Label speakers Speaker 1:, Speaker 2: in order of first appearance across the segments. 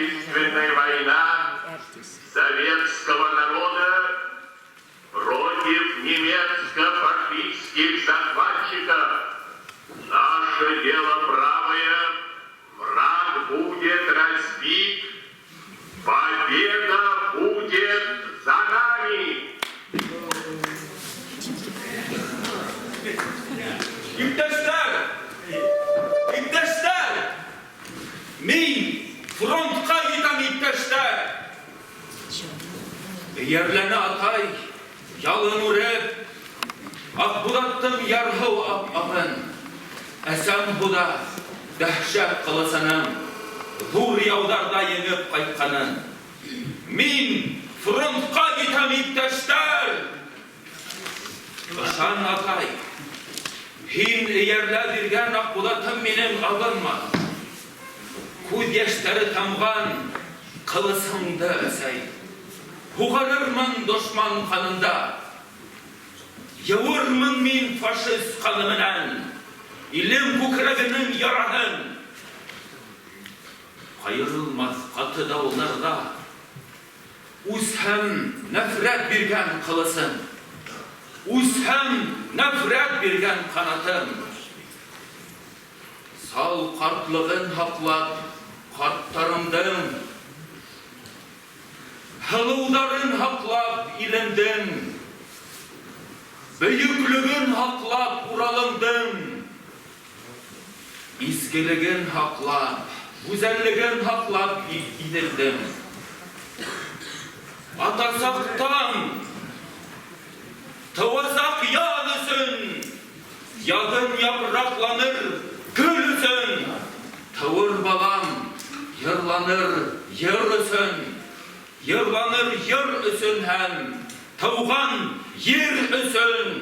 Speaker 1: Отечественная война советского народа против немецко-фашистских захватчиков. Наше дело правое, враг будет разбит, победа будет за нами.
Speaker 2: Иптәштәр! Иптәштәр! Мин фронтка китәм, иптәштәр! Эйәрләне атай, ялын үреп, Акбуҙаттың ярһыу ап-ағын. Әсәм һуҙа дәһшәт ҡылысының Ҙур яуҙарҙа еңеп ҡайтҡанын. Мин фронтҡа китәм, иптәштәр! Ышан, атай, һин эйәрлә биргән Акбуҙатым минең абынмаҫ. Күҙ йәштәре тамған ҡылысыңды, әсәй, Һуғарырмын дошман ҡанында. Йыуырмын мин фашист ҡаны менән Илем күкрәгенең яраһын. Ҡайырылмаҫ ҡаты дауылдарҙа Үс һәм нәфрәт биргән ҡылысым, Үс һәм нәфрәт биргән ҡанатым. Сал ҡартлығын һаҡлап ҡарттарымдың, Һылыуҙарын һаҡлап илемдең, Бөйөклөгөн һаҡлап Уралымдың, Изгелеген һаҡлап, гүзәллеген һаҡлап Иҙелдең. Атасаҡ таң, тыуасаҡ яҙ өсөн, Яҙын япраҡланыр гөл өсөн, Тыуыр балам, йырланыр йыр өсөн, Йырланыр йыр өсөн һәм тыуған ер өсөн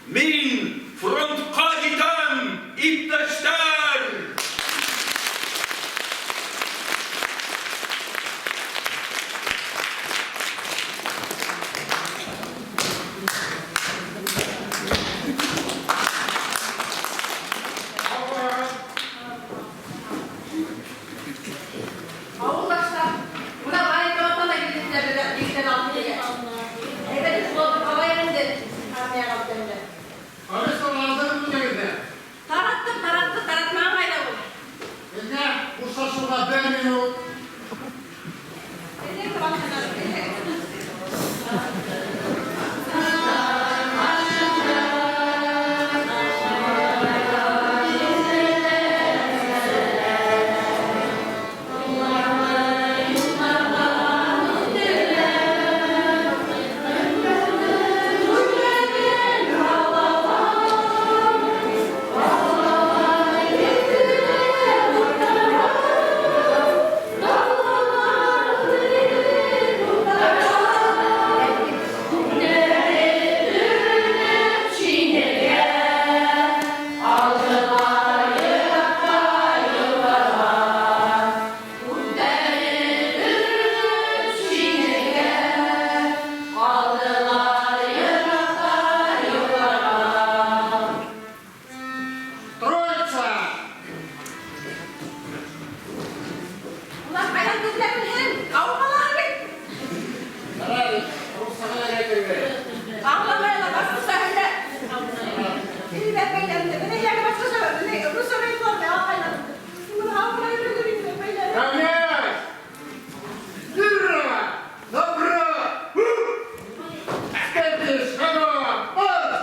Speaker 2: Мин фронтҡа китәм, иптәштәр!
Speaker 3: Ауылдаштар, менә военкоматтан да килеп җиттеләр, егетләрне алып китергә. Әйдәгез, шулай алайык инде армиягә бүтәнне.
Speaker 4: Повесткалар алдыгызмы үзегездә?
Speaker 3: Тараттык, тараттык, таратмаган кайда ул?
Speaker 4: Безгә хушлашырга бер минут.
Speaker 3: Әйдәгез, туганнар, әйдәгез.
Speaker 4: Троица!
Speaker 3: Улар ҡайҙан төҙөлә белһен, ауыл балаһы бит.
Speaker 4: Ярай, руссаға әйтергә.
Speaker 3: Аңламай ла башҡортса һөйлә. Һөйләп бәйләнде. Бына йәге башҡортса, бына русса әйтеп ҡайҙан. Бына ауыл бәйләнде.
Speaker 4: Равняйсь! Смирно! Добро! Стойте, шагом! Марш!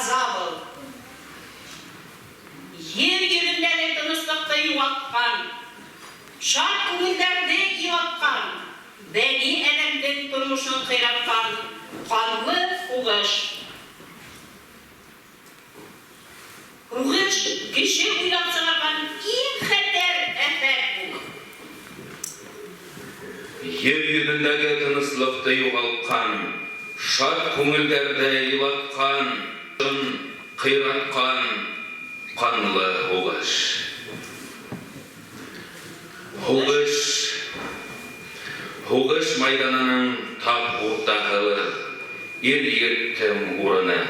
Speaker 5: Ҡаза был. Ер йөҙөндәге тыныслыҡты юғалтҡан, шат күңелдәрҙе илатҡан, бәни әҙәмдең тормошон ҡыйратҡан ҡанлы һуғыш. Һуғыш кеше уйлап сығарған иң хәтәр афәт ул.
Speaker 2: Ер йөҙөндәге тыныслыҡты юғалтҡан, шат күңелдәрҙе илатҡан, ҡыйратҡан ҡанлы һуғыш. Һуғыш, һуғыш майҙанының тап уртаһы, ир-егеттең урыны.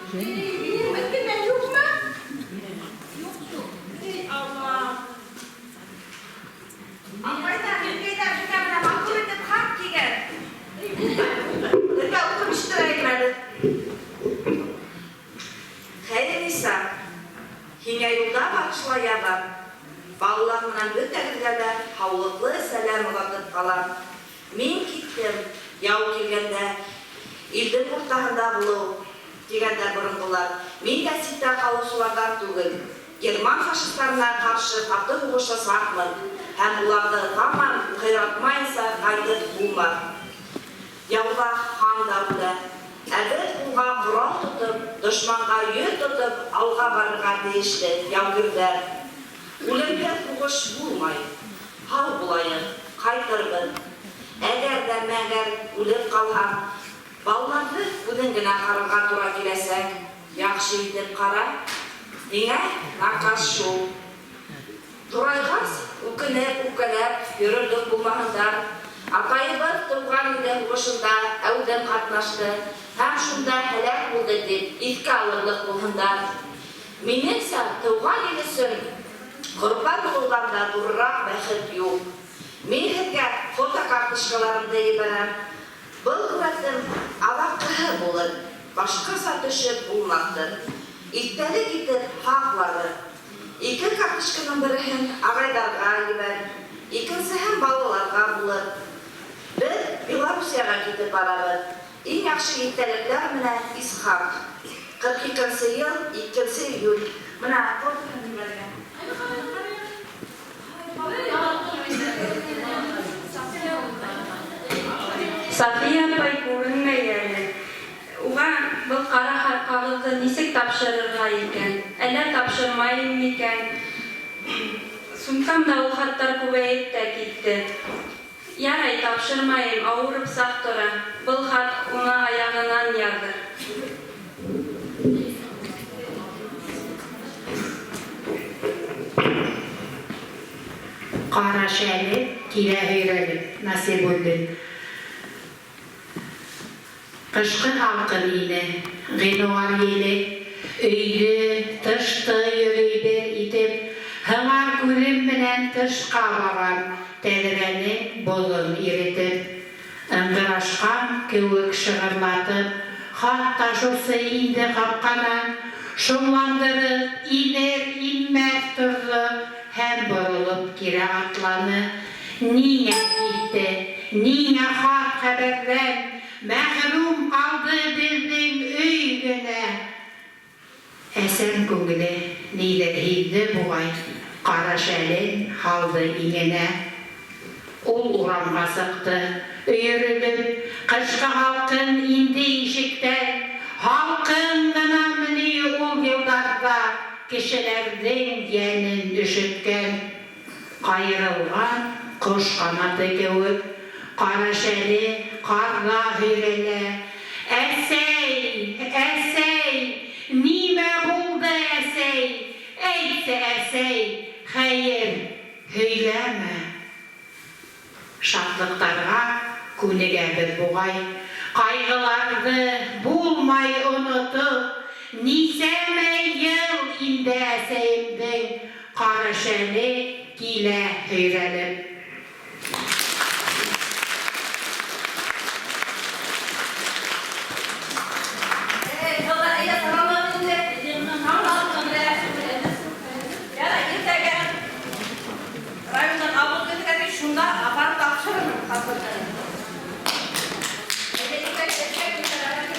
Speaker 3: Минең беткәндән юҡмы? Юҡ шул. Эй, Аллам.
Speaker 6: Апайҙар, әнкәйҙәр, һеҙгә бына матур итеп хат килгән. Һеҙгә уҡып ишеттерәйем әле. Хәйерниса, һиңә юлда барышлай яҙам. Балалар менән бөтәгеҙгә лә һаулыҡлы сәләм оҙатып ҡалам. Мин киттем, яу килгәндә, илдең уртаһында булыу, тигәндәр боронғолар. Мин дә ситтә ҡалыусыларҙан түгел. Герман фашистарына ҡаршы ҡаты һуғышасаҡмын һәм уларҙы һаман ҡыйратмайынса ҡайтып булмаҫ. Яуҙа хан да үлә. Ә беҙ ҡулға ҡорал тотоп, дошманға йөҙ тотоп алға барырға тейешле яугирҙәр. Үлемһеҙ һуғыш булмай. Һау булайыҡ, ҡайтырбыҙ. Әгәр ҙә мәгәр үлеп ҡалһам, балаларҙы үҙең генә ҡарарға тура киләсәк. Яҡшы итеп ҡара. Һиңә наказ шул. Ҙурайғас, үкенеп, үпкәләп йөрөрлөк булмаһындар. Атайыбыҙ тыуған иле һуғышында әүҙем ҡатнашты һәм шунда һәләк булды тип иҫкә алырлыҡ булһындар. Минеңсә, тыуған ил өсөн ҡорбан булыуҙан да ҙурыраҡ бәхет юҡ. Мин һеҙгә фотокарточкаларымды ебәрәм. Был һүрәтем аҙаҡҡыһы булыр, башҡаса төшөп булмаҫтыр. Иҫтәлек итеп һаҡлағыҙ. Ике карточканың береһен ағайҙарға ебәр, икенсеһен балаларға булыр. Беҙ Белоруссияға китеп барабыҙ. Иң яҡшы иҫтәлектәр менән Исхаҡ. 42 йыл, 2 июль. Бына фотоһын ебәргән.
Speaker 7: Сафия апай күренмәй әле. Уға был ҡара ҡағыҙҙы нисек тапшырырға икән? Әллә тапшырмайым микән? Сумкамда ул хаттар күбәйеп тә китте. Ярай, тапшырмайым, ауырып саҡ тора. Был хат уны аяғынан яҙыр.
Speaker 8: Ҡара шәле килә һөйрәлеп, Насибуллин. Ҡышҡы һалҡын ине, ғинуар еле, өйҙө, тышты йөрөй бер итеп, һыңар күҙем менән тышҡа бағам, тәҙрәнең боҙон иретеп. Ыңғырашҡан кеүек шығырлатып, хат ташыусы инде ҡапҡанан, шомландырып, инер-инмәҫ торҙо һәм боролоп кире атланы. Ниңә китте, ниңә хат-хәбәрҙән мәхрүм ҡалды беҙҙең өй генә? Әсәм күңеле ниҙер һиҙҙе буғай, ҡара шәлен һалды иңенә. Ул урамға сыҡты, өйөрөлөп, ҡышҡы һалҡын инде ишектән. Һалҡын ғынамы ни ул йылдарҙа кешеләрҙең йәнен өшөткән? Ҡайырылған ҡош ҡанаты кеүек, ҡара шәле ҡарҙа һөйрәлә. Әсәй, әсәй, нимә булды, әсәй? Әйтсе, әсәй, хәйер, һөйләмә. Шатлыҡтарға күнегәбеҙ буғай, ҡайғыларҙы булмай онотоп, нисәмә йыл инде әсәйемдең ҡара шәле килә һөйрәлеп.
Speaker 3: Райондан алып килгән шунда апарып тапшырырмын хатны. Әйҙә, иртәгә эшкә китәргә.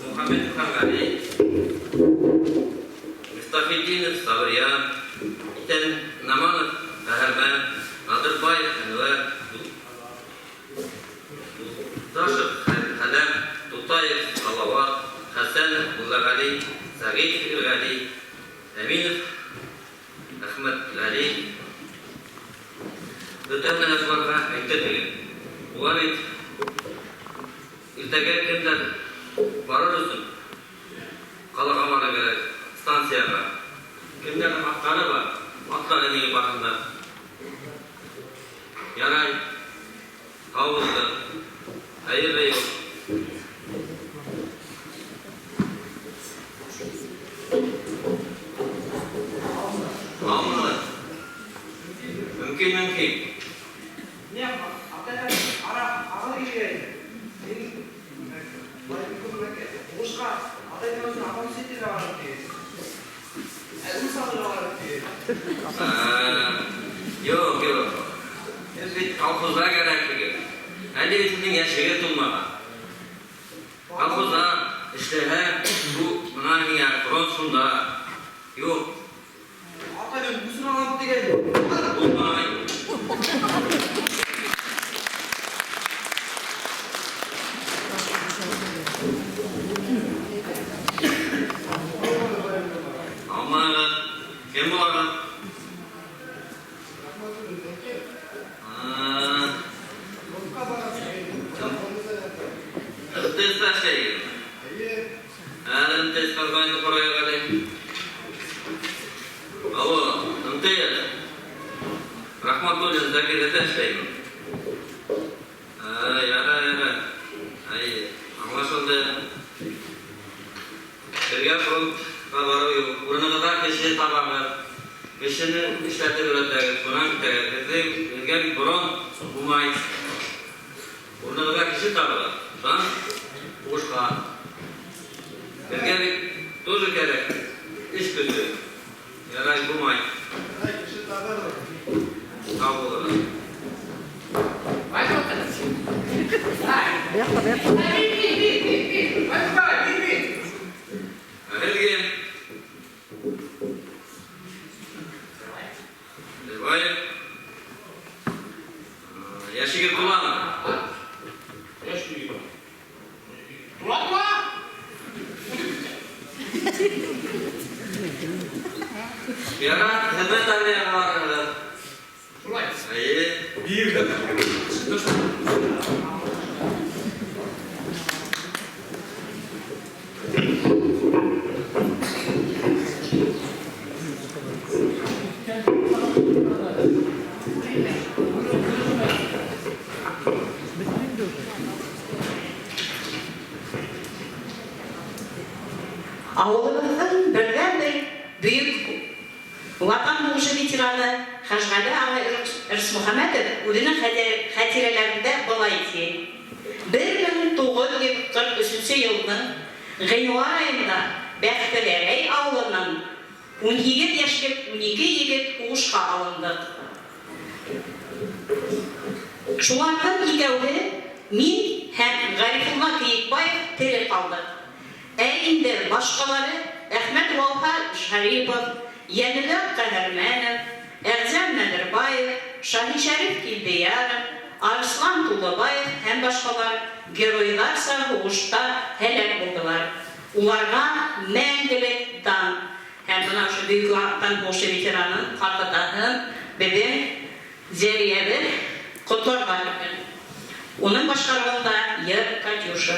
Speaker 9: Мөхәммәтов Хангали, Мифтахетдинов Сабырьян, Итәнаманов Әһәрмән, Надырбаев Әнвәр, Юлдашев Хәләм, Тутаев Салават, Хәсәнов Муллагали, Сәгыйтов Иргали, Әминов Әхмәтгали. Бөтәһенә лә шуларга әйттермәгеҙ. Улар бит иртәгә кемдер барыр өсөн ҡалаға барыр кәрәк, станцияға. Кемдәрҙең аттары бар, аттарын егеп барһындар. Ярай, һау булығыҙ. Хәйерле юл. Һаумыһығыҙ? Мөмкин, мөмкин.
Speaker 10: Не, атайҙар ара ағыл килгән ине. Мин һуғышҡа атайҙан өсөн апам сит илгә барып тигән. Ә үс алырға барып тигән.
Speaker 9: Юҡ, юҡ. Һеҙ бит колхозға кәрәкһегеҙ. Әле бит һеҙҙең йәшегеҙ тулмаған. Колхозда эшләһә, бу бына һиңә фронт шунда. Юҡ.
Speaker 10: Атайҙан үсен алам тигән.
Speaker 9: Булмай. Алмағыҙ. Кем булағыҙ? МТС-та эшләйһегеҙме? Әле МТС позвонить ҡарайыҡ әле. Алло, МТС. Рахматуллин Закир эшләйме? Ярай, ярай. Ай, аңлашылды. Беҙгә фронтҡа барыу юҡ. Урынығыҙға кеше табағыҙ. Кешене эшләтеп өйрәтәгеҙ, шунан китәгеҙ. Беҙгә бит борон булмай. Урынығыҙға кеше табығыҙ. Шунан һуғышҡа. Беҙгә бит тоже кәрәк эш көсө. Ярай, булмай. Һау булығыҙ. Ә һеҙ кем? Леваев. Йәшегеҙ туламы?
Speaker 10: Тула, тула.
Speaker 9: Ярар, хеҙмәт армияға барырһығыҙ.
Speaker 10: Шулай.
Speaker 9: Эйе.
Speaker 5: Ауылыбыҙҙың берҙән-бер бөйөк Ватан һуғышы ветераны Хәжғәле ағай Ырсмөхәмәтов үҙенең хәтирәләрендә былай ти: 1943 йылдың ғинуар айында Бәхтегәрәй ауылынан 18 йәшлек 12 егет һуғышҡа алындыҡ. Шуларҙың икәүһе мин һәм Ғарифулла Кейекбаев тере ҡалдыҡ. Ә инде башҡалары Әхмәт Валһа Шәрипов, Йәнеләр Ҡәһәрмәнов, Әғзәм Нәҙербаев, Шаһишәриф Килдейәров, Арыслан Тулыбаев һәм башҡалар геройҙарса һуғышта һәләк булдылар. Уларға мәңгелек дан. Һәм бына ошо Бөйөк Ватан һуғышы ветеранын ҡартатаһын беҙҙең Зәриәбеҙ ҡотларға икән. Уның башҡарыуында йыр «Катюша».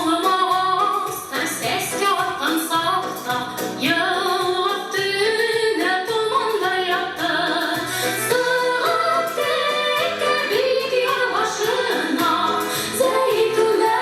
Speaker 11: Алмағаста сәскә атҡан саҡта, Йылға төнө томандай ятты. Сығып текә бейек яр башына, Зәйтүнә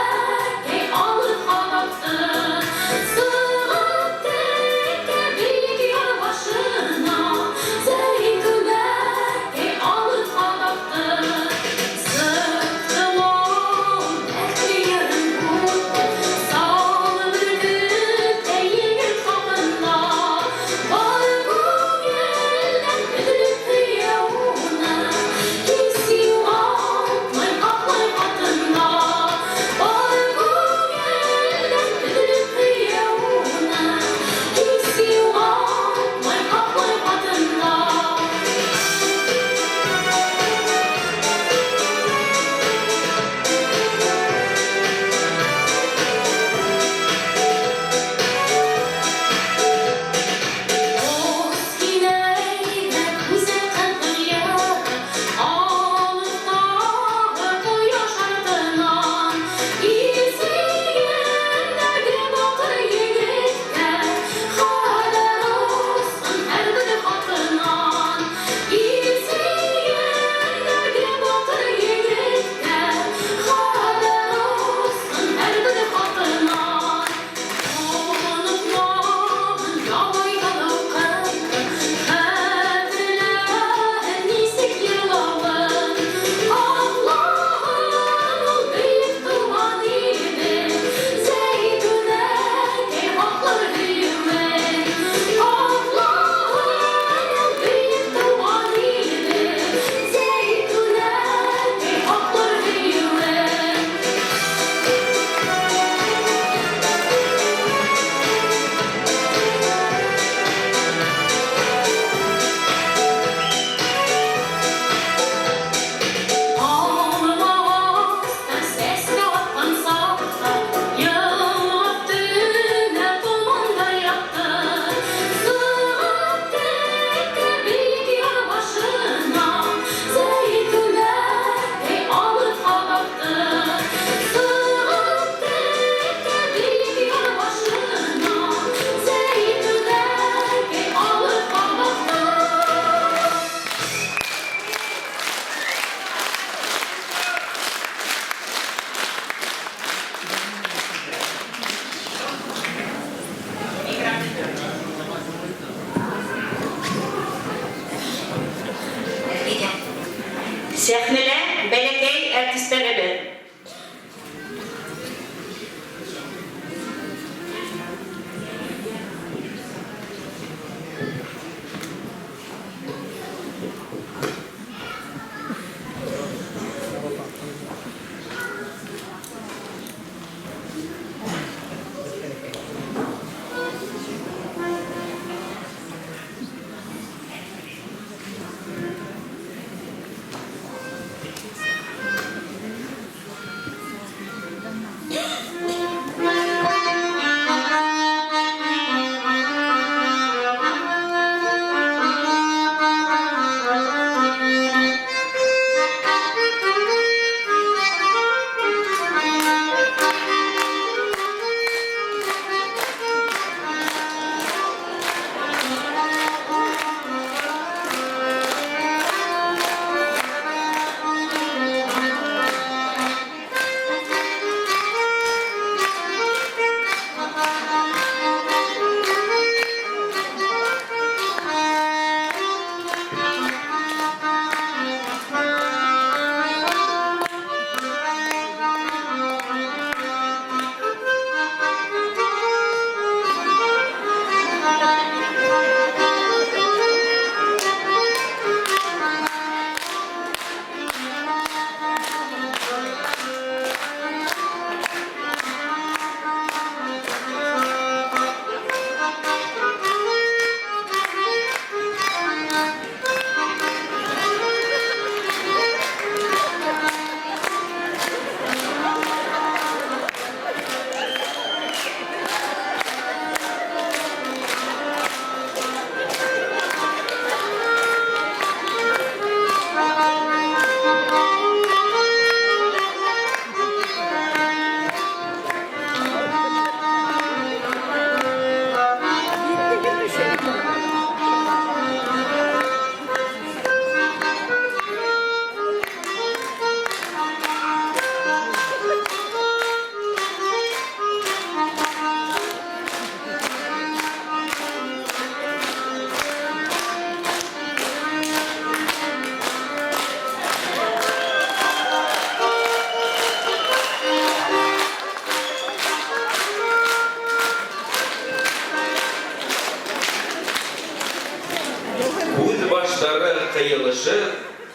Speaker 2: Күҙ баштары ҡыйылышып,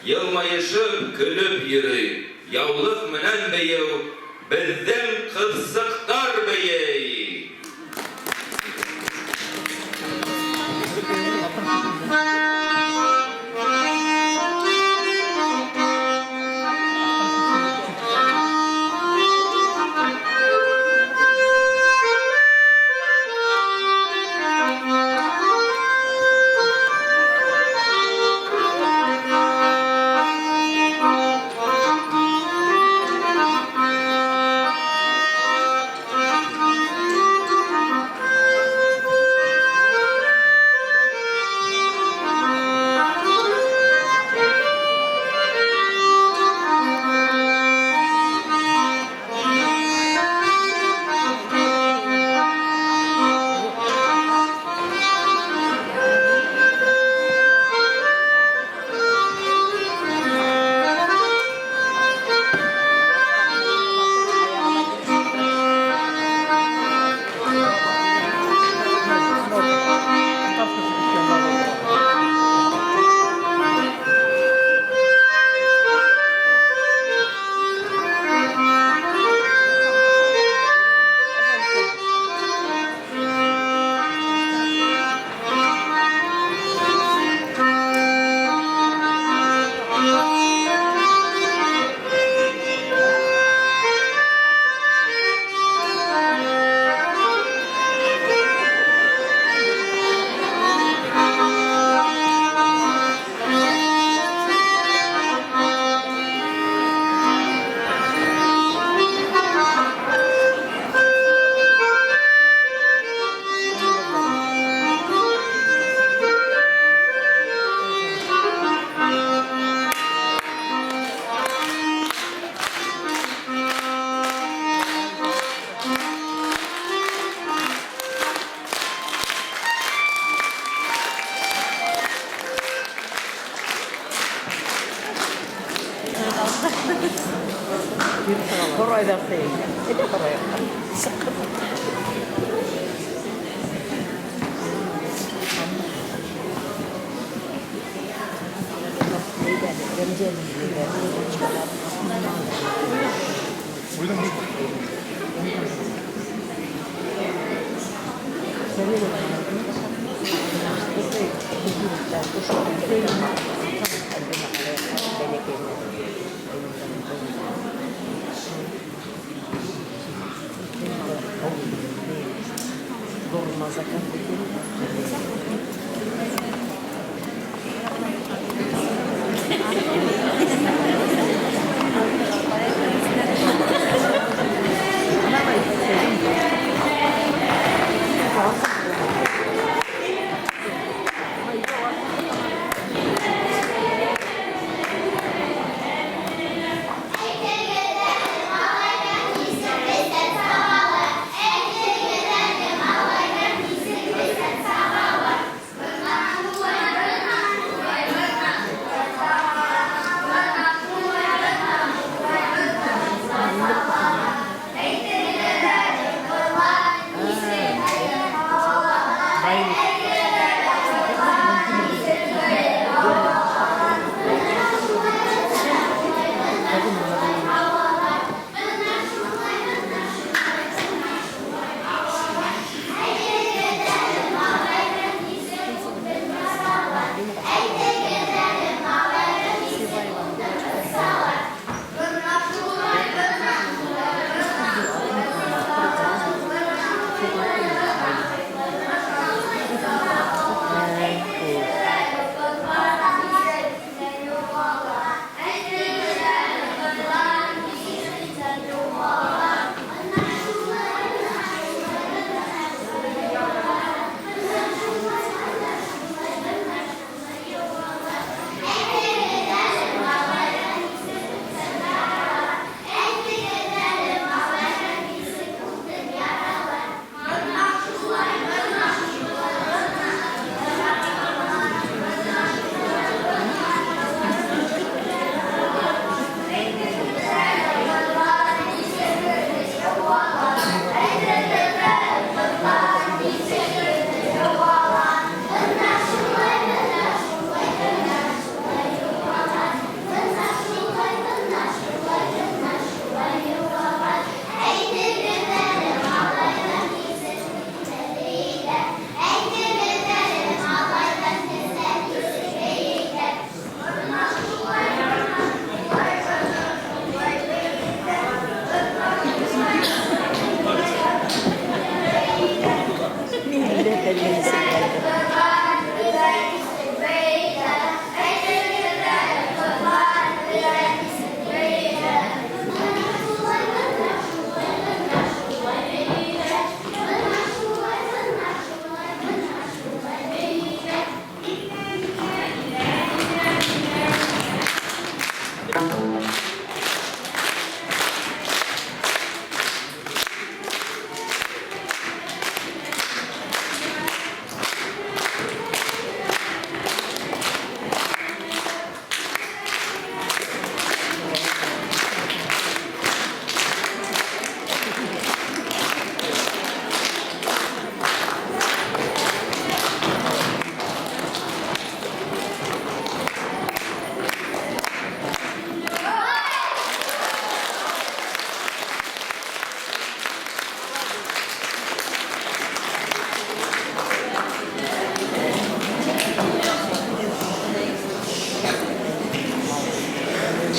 Speaker 2: йылмайышып көлөп йөрөй. Яулыҡ менән бейеү, беҙҙең ҡыҙсыҡтар бейей!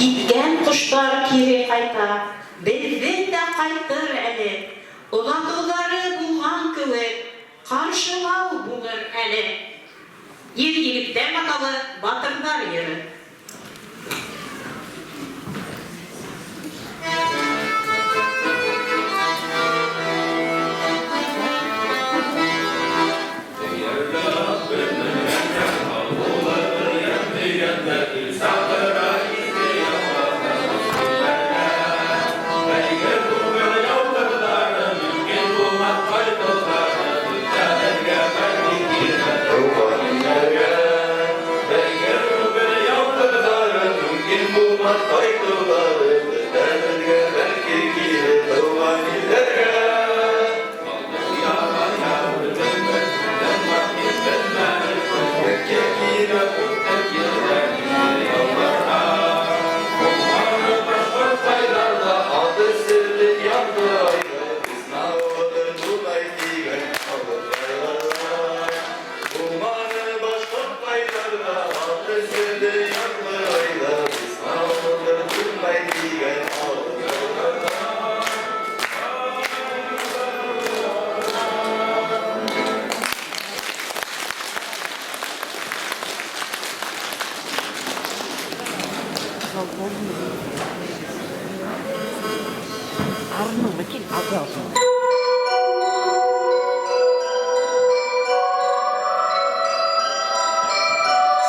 Speaker 5: Киткән ҡоштар кире ҡайта, Беҙҙең дә ҡайтыр әле. Оҙатыуҙары булған кеүек, Ҡаршылау булыр әле. Ир-егеттәр маталы батырҙар йыры.
Speaker 1: Бәйге түгел, яу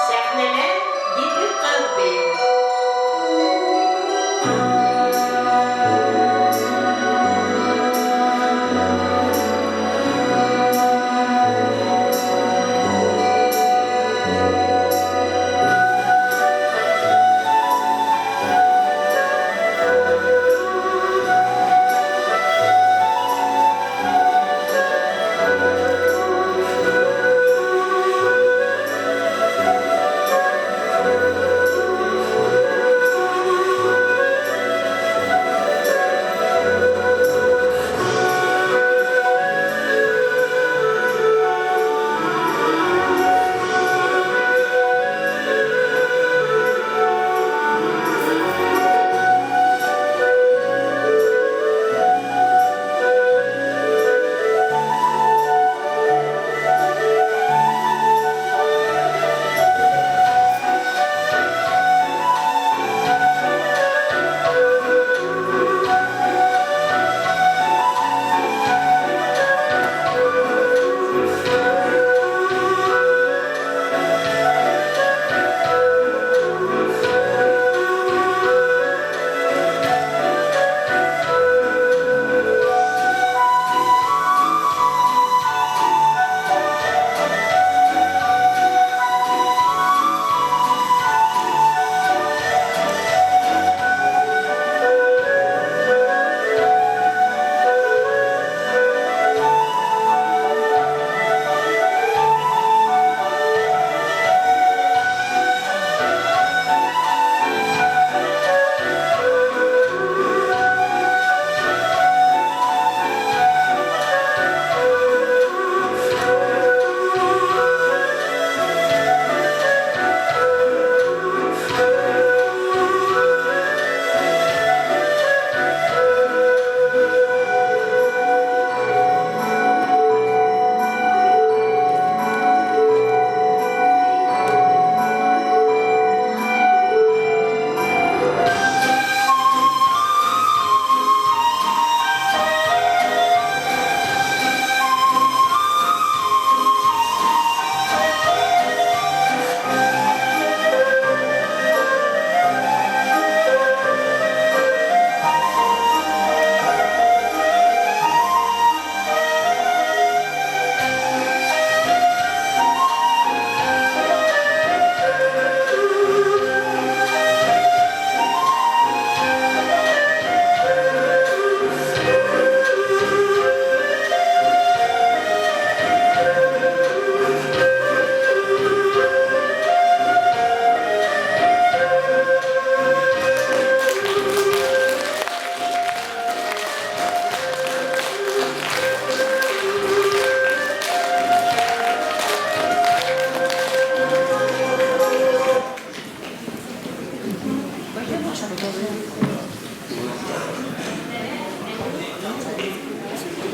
Speaker 5: Сәхнәлә ете ҡыҙ бейеүе.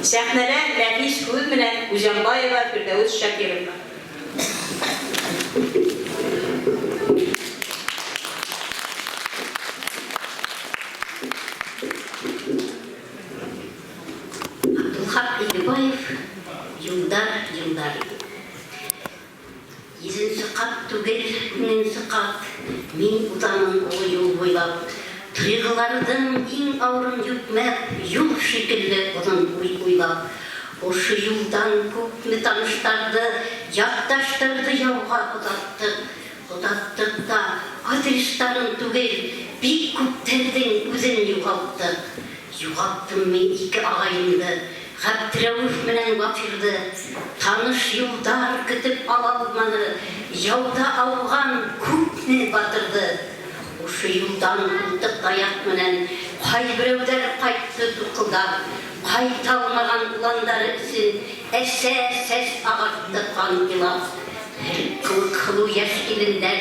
Speaker 5: Сәхнәлә нәфис һүҙ менән Үҙәнбаева Фирҙәүес Шакировна.
Speaker 12: Абдулхак Илебаев Юлдар, юлдар. Йөҙөнсө ҡат түгел, меңенсе ҡат. Мин уҙамын оло юл буйлап. Тойғоларҙың иң ауырын йөкмәп, юл шикелле оҙон уй уйлап. Ошо юлдан күпме таныштарҙы, яҡташтарҙы яуға оҙаттыҡ. Оҙаттыҡ та адрестарын түгел, бик күптәрҙең үҙен юғалттыҡ. Юғалттым мин ике ағайымды, Ғәбдрәүеф менән Вафирҙы. Таныш юлдар көтөп ала алманы, яуҙа ауған күпме батырҙы. Ошо юлдан ҡултыҡ таяҡ менән ҡайберәүҙәр ҡайтты туҡылдап, ҡайта алмаған уландары өсөн әсә сәс ағартты ҡан илап. Һәр ҡылыҡ һылыу йәш килендәр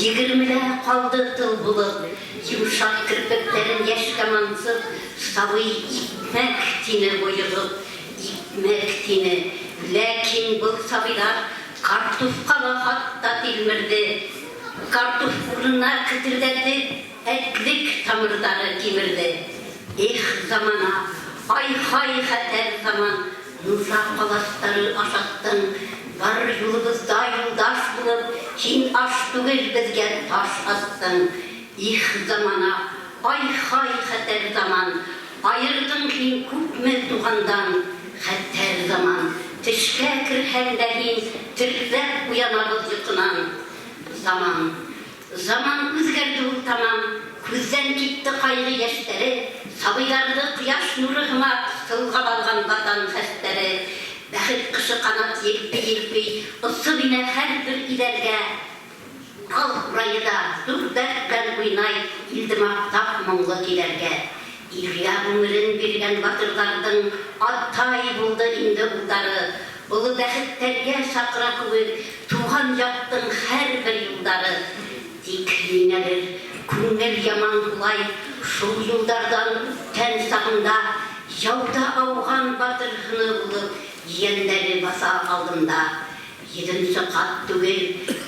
Speaker 12: егермелә ҡалды тол булып, йомшаҡ керпектәрен йәшкә мансып, сабый икмәк тине бойоғоп, икмәк тине. Ләкин был сабыйҙар картуфҡа ла хатта тилмерҙе, картуф урынына кетерҙәтеп, әтлек тамырҙары кимерҙе. Эх, замана, ай-һай хәтәр заман, Нужа ҡаластары ашаттың. Бар юлыбыҙҙа юлдаш булып, Һин аш түгел, беҙгә таш аттың. Их, замана, ай-һай хәтәр заман, Айырҙың һин күпме туғандан. Хәтәр заман, төшкә керһәң дә һин, Тертләп уянабыҙ йоҡонан. Заман, заман үҙгәрҙе ул тамам, Күҙҙән китте ҡайғы йәштәре, Сабыйҙарҙы ҡояш нуры һымаҡ Сылғап алған Ватан хәстәре. Бәхет ҡышы ҡанат елпей-елпей Осоп инә һәр бер өйҙәргә. Тал ҡурайы ҙа ҙур дәрт белән уйнай Илде маҡтап моңло көйҙәргә. Илгә ғүмерен биргән батырҙарҙың Атай булды инде улдары. Оло бәхеттәргә саҡыра кеүек Тыуған яҡтың һәр бер юлдары. Тик ниңәлер күңел яман һулай Шул юлдарҙан үткән сағында. Яуҙа ауған батыр һыны булып Ейәндәре баҫа алдымда. Етенсе ҡат түгел,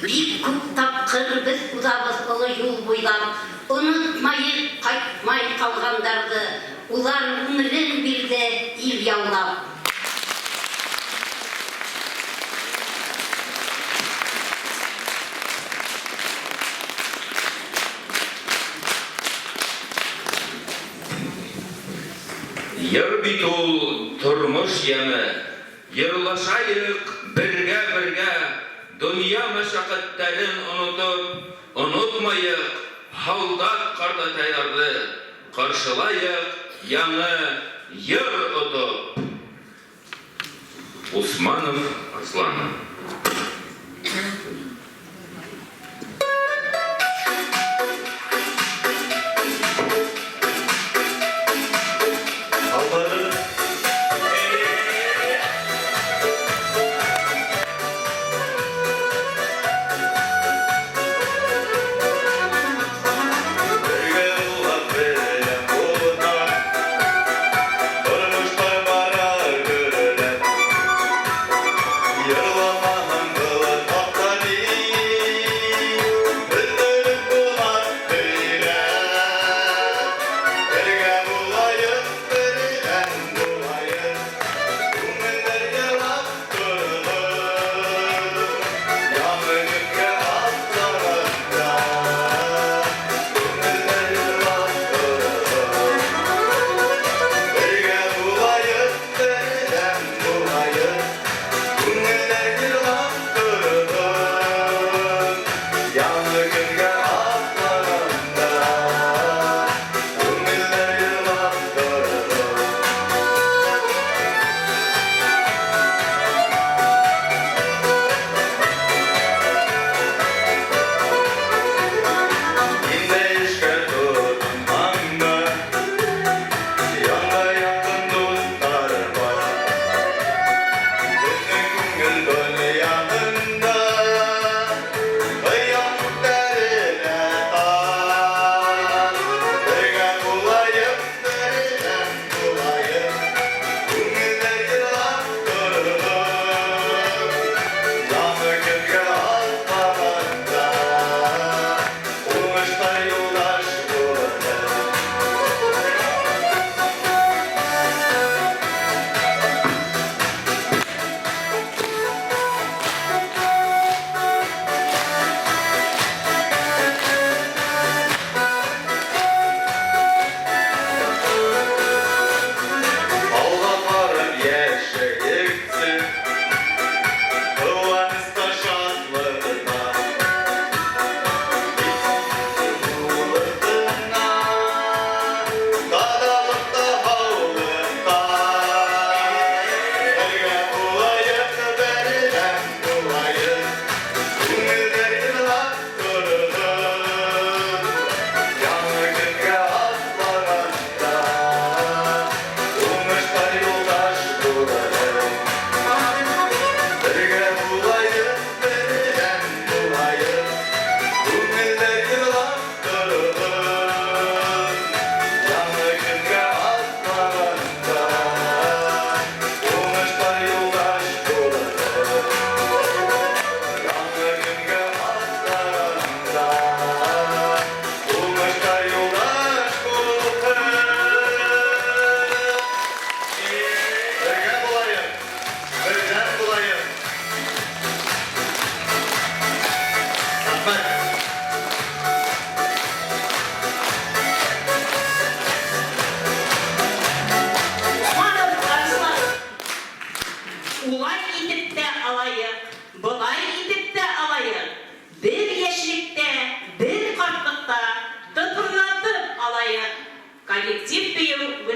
Speaker 12: бик күп тапҡыр Беҙ уҙабыҙ оло юл буйлап. Онотмайыҡ ҡайтмай ҡалғандарҙы, Улар ғүмерен бирҙе ил яулап.
Speaker 2: Йыр бит ул тормош яме, Йырлашайыҡ бергә-бергә, Донъя мәшәҡәттәрен онотоп, Онотмайыҡ һалдат ҡартатайҙарҙы, Ҡаршылайыҡ яңы йыр отоп. Усманов Арслан.
Speaker 13: Тормоштар бара гөрләп.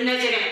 Speaker 8: Гөлнәзирә.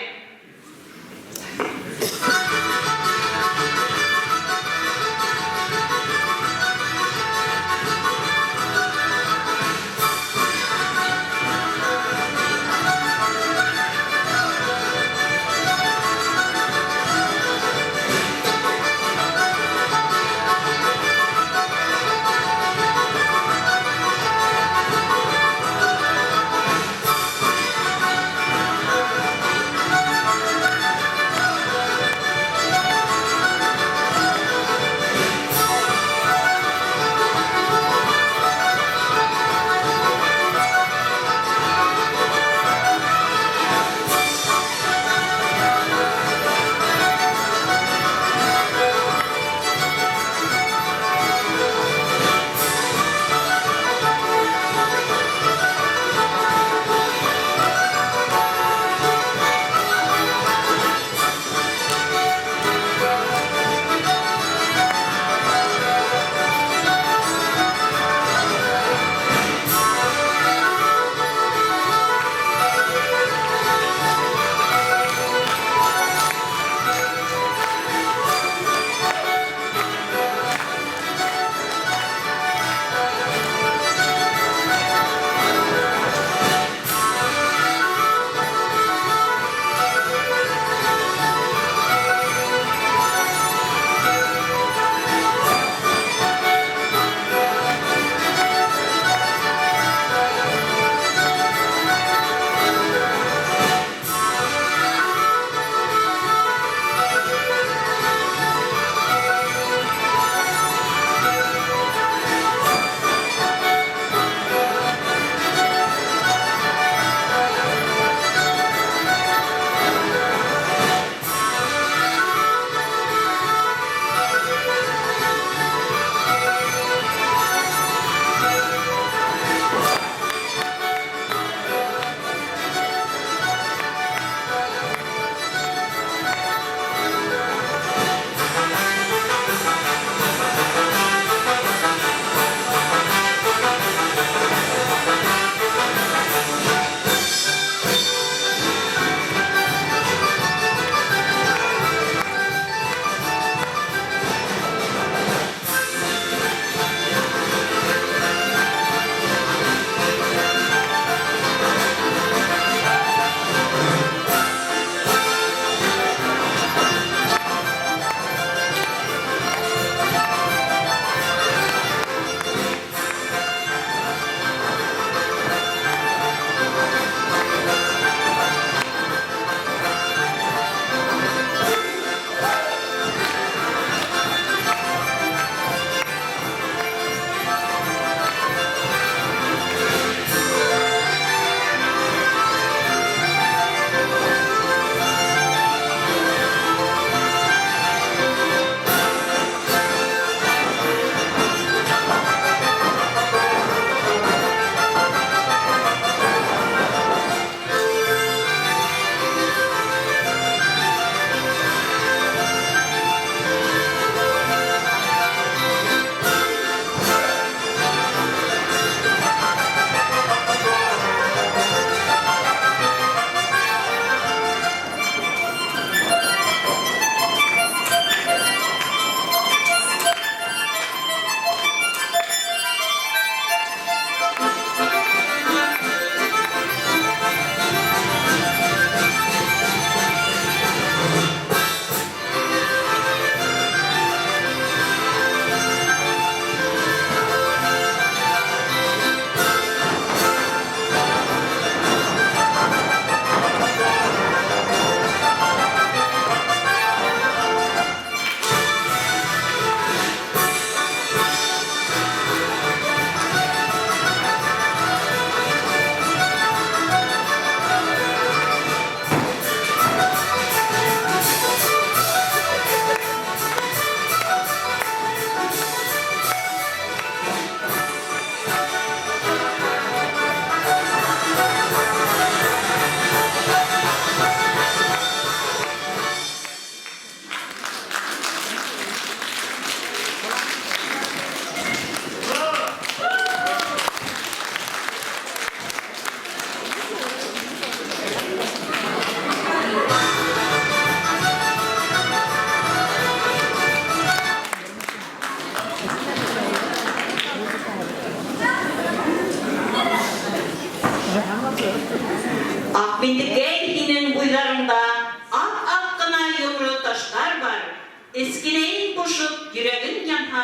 Speaker 5: Эскенәйең бошоп, йөрәгең янһа,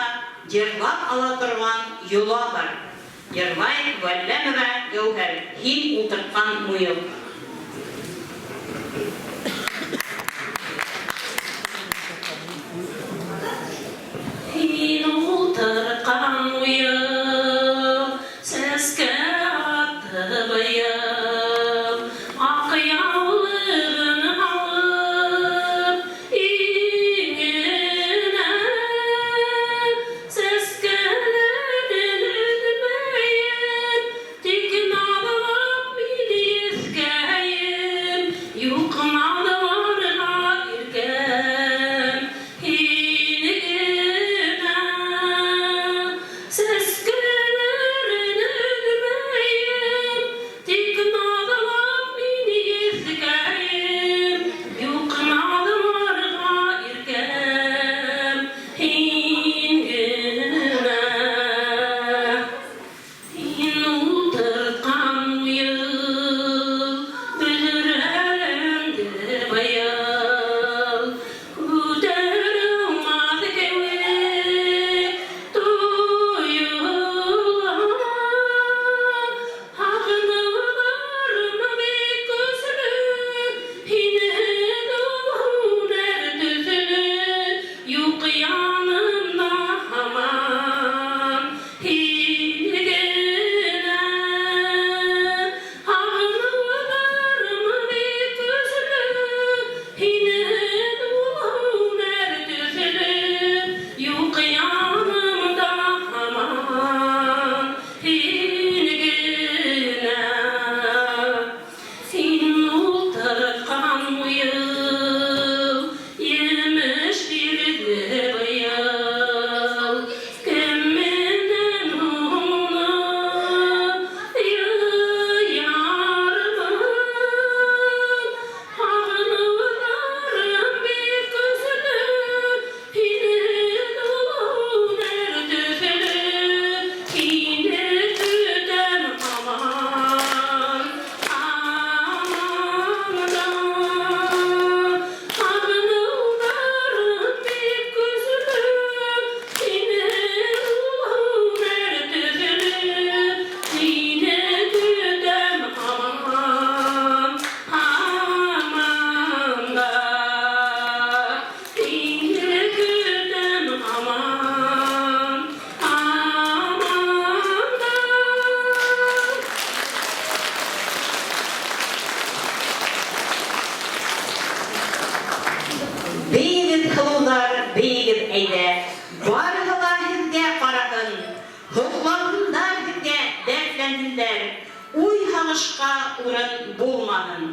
Speaker 5: йырлап ала торған йола бар. Йырлай Вәлләмова Гәүһәр, Һин ултыртҡан муйыл. Һин ултыртҡан муйыл, Сәскә атты быйыл. Аҡ яулығын һалып иңенә, Сәскәләрен өҙмәйем, Тик наҙлап мин еҫкәйем, Юҡ наҙларға иркәм һин генә. Сәскәләрен өҙмәйем, Тик наҙлап мин еҫкәйем, Юҡ наҙларға иркәм һин генә. Һин ултыртҡан муйыл бөҙрәләнде быйыл, Күтәрә алмаҫ кеүек тойола. Һағыныуҙарым бик көслө, Һинһеҙ ул һүнәр төҫлө, Юҡ янымда һаман һин генә. Һағыныуҙарым бик көслө, Һинһеҙ ул һүнәр төҫлө, Юҡ янымда һаман һин генә. Һин ултыртҡан муйыл емеш бирҙе быйыл. Кем менән уны йыярмын? Һағыныуҙарым бик көслө, Һинһеҙ ул һүнәр төҫлө, Һине көтәм һаман, аманда. Һағыныуҙарым бик көслө, Һинһеҙ ул һүнәр төҫлө, Һине көтәм һаман, аманда. Һине көтәм һаман, аманда.
Speaker 6: Бейегеҙ, һылыуҙар, бейегеҙ әйҙә, Барыһы ла һеҙгә ҡараһын, Һоҡланһындар һеҙгә, дәртләнһендәр, Уй-һағышҡа урын булмаһын.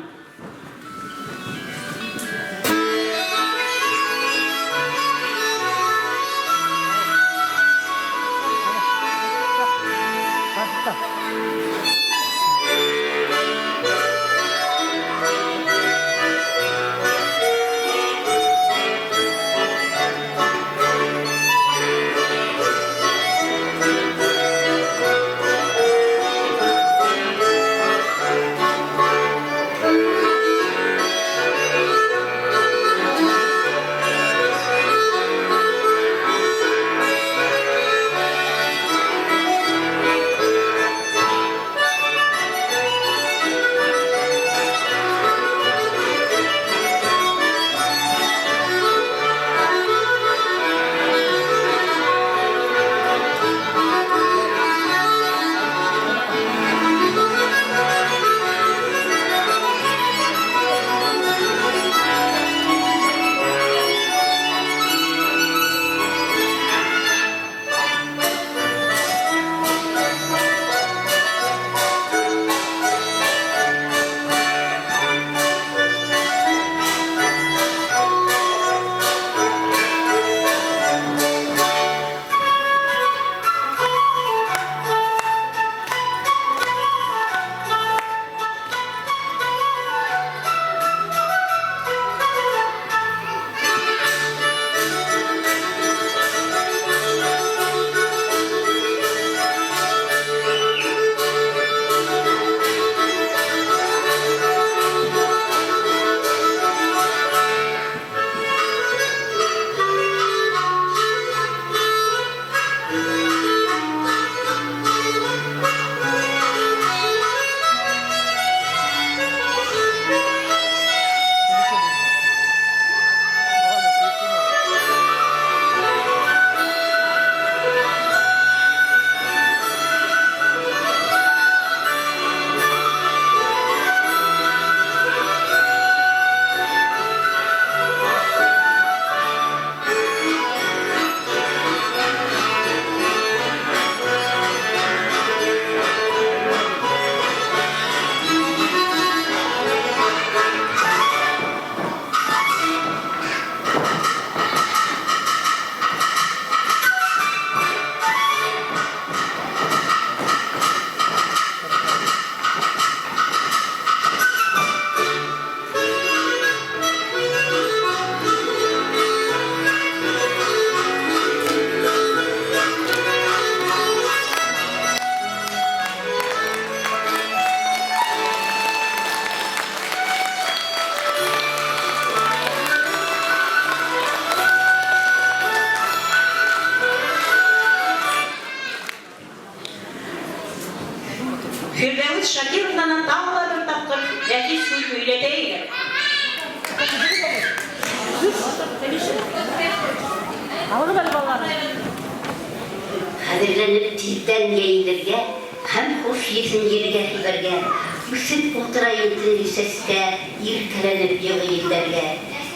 Speaker 12: Әҙерләнеп тиҙҙән йәйелергә Һәм хуш еҫен ергә һибәргә. Үҫеп ултыра төнге сәскә, Иркәләнеп йылы елләргә.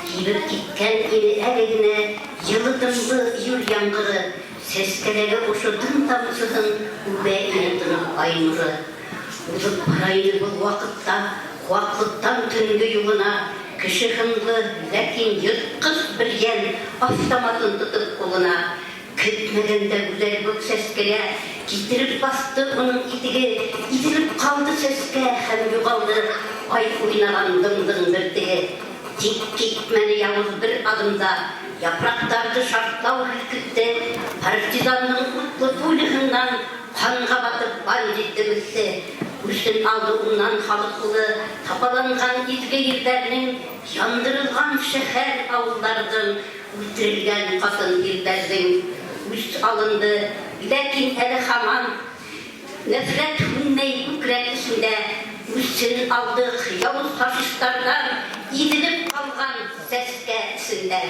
Speaker 12: Кибеп киткән ине әле генә Йылы дымлы июль ямғыры. Сәскәләге ошо дым тамсыһын Үбә ине тынып ай нуры. Уҙып бара ине был ваҡытта Ҡыуаҡлыҡтан төнгө юлына Кеше һынлы, ләкин йыртҡыс бер йән Автоматын тотоп ҡулына. Көтмәгәндә гүзәл был сәскәгә Китереп баҫты уның итеге. Иҙелеп ҡалды сәскә һәм юғалды Ай уйнаған дымдың бөртөге. Тик китмәне яуыз бер аҙым да, Япраҡтарҙы шартлау һелкетте. Партизанның утлы пуляһынан Ҡанға батып бандит дөмөктө. Үсен алды унан халыҡ улы, Тапаланған изге ерҙәренең, Яндырылған шәһәр-ауылдарҙың, Үлтерелгән ҡатын-ирҙәрҙең. Үс алынды, ләкин әле һаман Нәфрәт һүнмәй күкрәк эсендә. Үсен алдыҡ яуыз фашисттарҙан Иҙелеп ҡалған сәскә эсендә.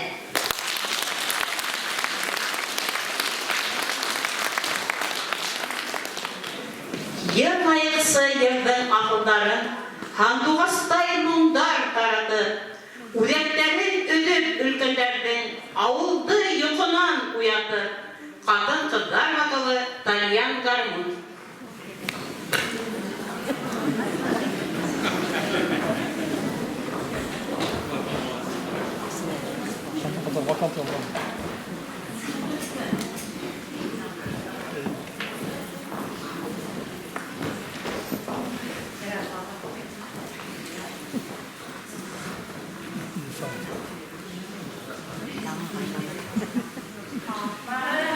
Speaker 5: Йырлайыҡсы йырҙың аҫылдарын, Һандуғастай моңдар таратып, Үҙәктәрен өҙөп өлкәндәрҙең, Ауылды йоҡонан уятып, Ҡатын-ҡыҙҙар вокалы, тальян гармун.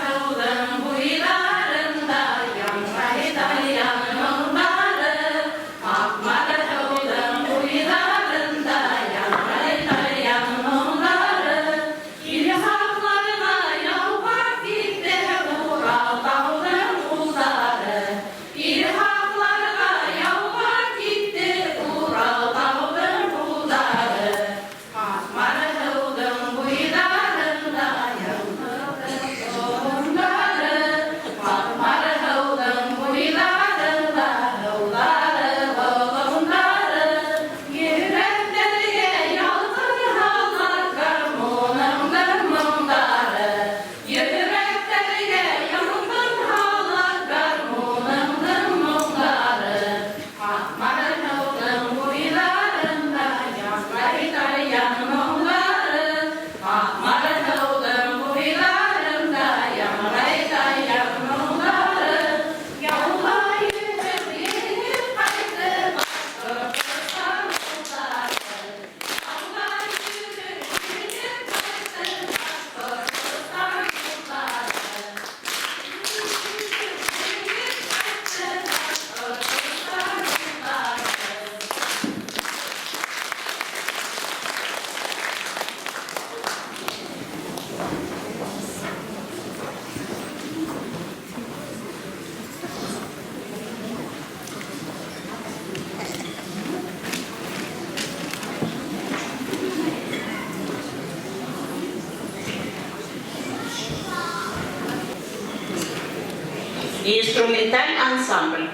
Speaker 5: Һыуҙың буйҙарында яңғырай тальян моңдары. Аҡмары һыуҙың буйҙарында яңғырай тальян моңдары. Илһамларға яуға китте Урал тауҙың улдары. Илһамларға яуға китте Урал тауҙың улдары. Аҡмары һыуҙың буйҙарында яңғырай Аҡмары һыуҙың буйҙарында һыуҙары болондары. Йөрәктәргә ялҡын һала гармуныңдың моңдары. Йөрәктәргә ялҡын һала гармуныңдың моңдары. Аҡмары һыуҙың буйҙарында яңғырай тальян моңдары. Аҡмары һыуҙың буйҙарында яңғырай тальян моңдары. Яуға йөрөп еңеп ҡайтты Башҡортостан улдары. Яуға йөрөп еңеп ҡайтты Башҡортостан улдары. Еңеп ҡайтты Башҡортостан улдары. Инструменталь ансамбль.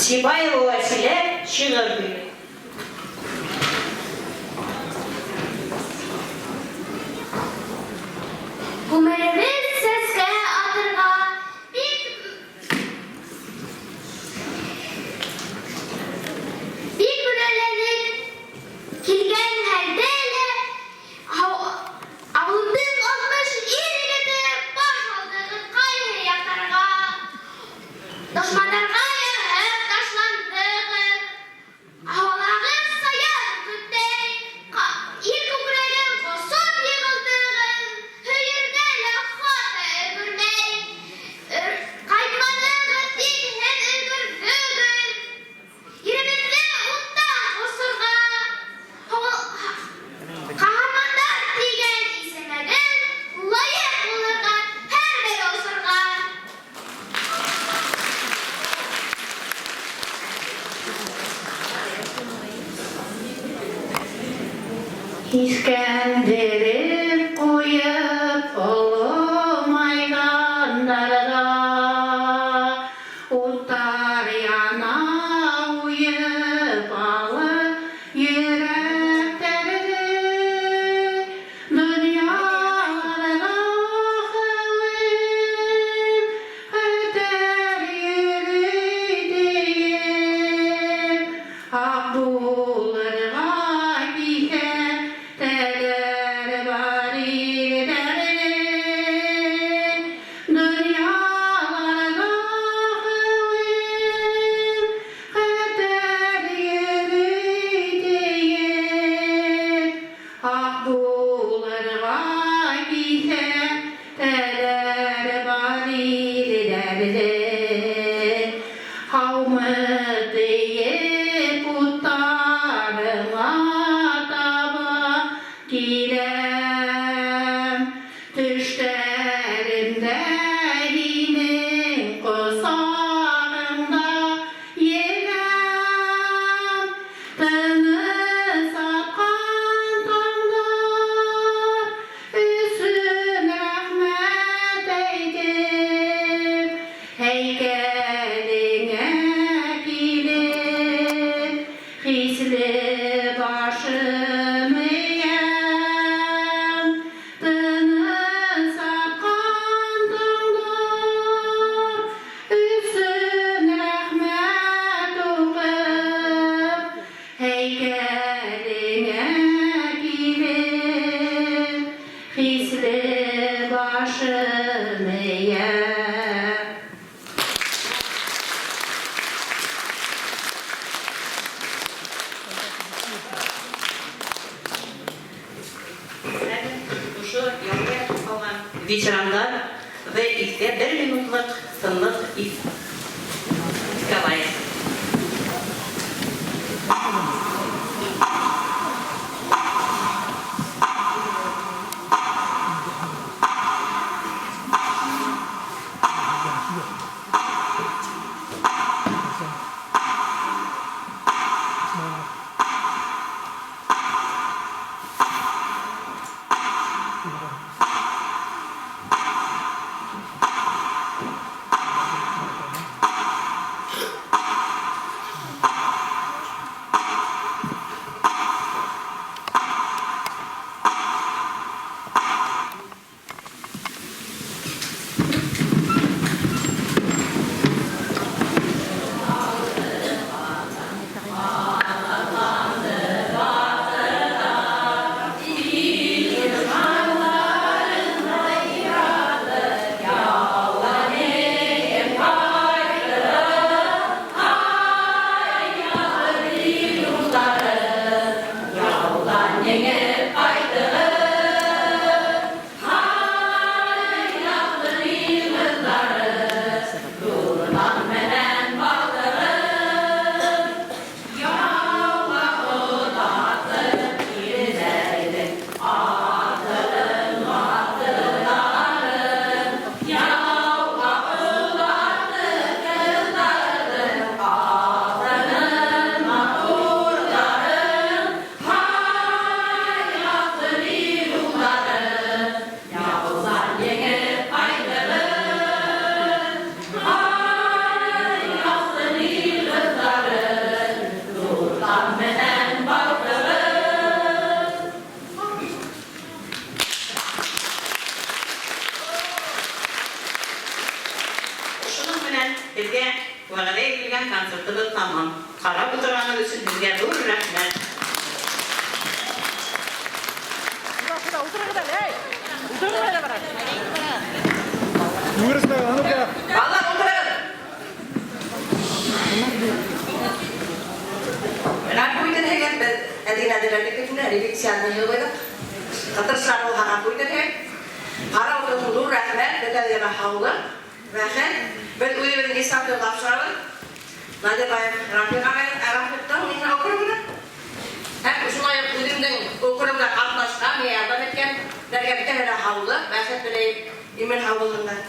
Speaker 5: Сибаева Вәсилә шигырь һөйли.
Speaker 11: Ғүмеребеҙ сәскә атырға бик бик бөрәләнеп килгән хәлдә лә ауылдың 60 ир-егете баш алдығыҙ ҡайһы яҡтарға? Дошмандарға ярһып ташландығыҙ. Һауалағы саян бөркөттәй ил күкрәген ҡосоп йығылдығыҙ. Һөйөргә лә хата өлгөрмәй. Ҡайтманығыҙ, тик һеҙ өлгөрҙөгөҙ. Еребеҙҙе уттан осорға. Ҡаһармандар тигән исемегеҙ лайыҡ булырға һәр бер осорға.
Speaker 8: Һиҫкәндереп ҡуйып оло майҙандарҙа уттар яна уйып алып йөрәктәрҙе, донъяларҙа хәүеф, хәтәр йөрөй тиеп, һаҡ булырға киҫәтәләр бар ирҙәрҙе. Донъяларҙа хәүеф, хәтәр йөрөй тиеп, һаҡ булырға киҫәтәләр бар ирҙәрҙе. Һаумы тейеп уттарыңа таба киләм. Төштәремдә һинең ҡосағыңда еләм. Тыныс атҡан таңдар өсөн рәхмәт әйтеп, һәйкәлеңә килеп, хисле башым эйәм. Тыныс атҡан таңдар өсөн рәхмәт уҡып, һәйкәлеңә килеп, хисле башым эйәм.
Speaker 5: Хәҙер ошо ялда ятып ҡалған ветерандарҙы иҫкә бер минутлыҡ тынлыҡ иҫкә алайыҡ. ултырғанығыҙ өсөн һеҙгә ҙур рәхмәт.
Speaker 6: Балалар, ултырығыҙ. Ғәфү итенһегеҙ, беҙ әҙ генә әҙерләнеп киттек, репетицияны йыйҙыҡ. Ҡытыршылар булһа, ғәфү итенһегеҙ. Ҡарап ултырыуҙың ҙур рәхмәт, бөтәгеҙгә һаулыҡ, бәхет. Беҙ үҙебеҙҙең эстафета тапшырабыҙ. Надирбаев Рафиҡ ағай, Рафиҡтың минең округына. Һәм шулай уҡ үҙемдең округымда ҡатнашҡан, миңә ярҙам иткәндәргә бөтәһенә лә һаулыҡ, бәхет теләйем, имен һау булһындар.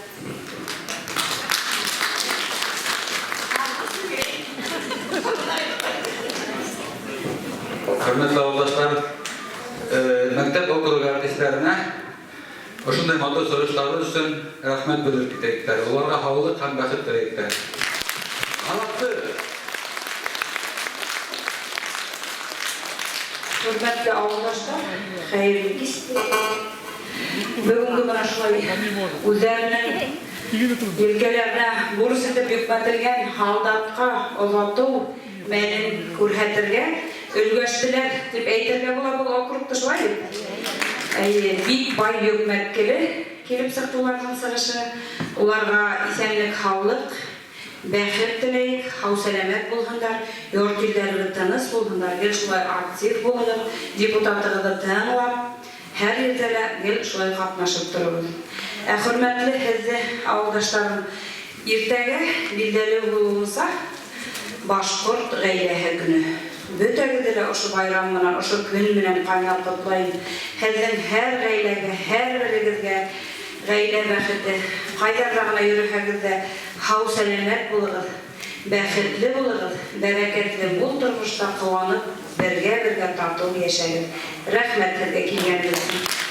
Speaker 13: Хөрмәтле авылдашлар, мәктәп округы артистларына ошондай матур сығыштары өсөн рәхмәт белдереп китәйек. Уларға һаулыҡ һәм бәхет теләйек. Молодцы!
Speaker 14: Хөрмәтле авылдашлар, хәйерле кис. Бөгөнгө бына шулай үҙҙәренең елкәләренә бурыс итеп йөкмәтелгән һалдатҡа оҙатыу мәлен күрһәтергә өлгәштеләр тип әйтергә була был округты, шулай бит? Әйе, бик бай йөкмәткеле килеп сыҡты уларҙың сығышы. Уларға иҫәнлек, һаулыҡ, бәхет теләйек, һау-сәләмәт булһындар, йорт илдәрегеҙ тыныс булһындар, гел шулай актив булығыҙ, депутатығыҙҙы тыңлап, һәр ерҙә лә гел шулай ҡатнашып тороғоҙ. Ә хөрмәтле һеҙҙе, ауылдаштарым, иртәгә билдәле булыуынса башҡорт ғаиләһе көнө. Бөтәгеҙҙе лә ошо байрам менән, ошо көн менән ҡайнар ҡотлайым. Һеҙҙең һәр ғаиләгә, һәр берегеҙгә ғаилә бәхете, ҡайҙарҙа ғына йөрөһәгеҙ ҙә һау-сәләмәт булығыҙ, бәхетле булығыҙ, бәрәкәтле мул тормошта ҡыуанып, бергә-бергә татыу йәшәгеҙ. Рәхмәт һеҙгә килгәнегеҙ өсөн.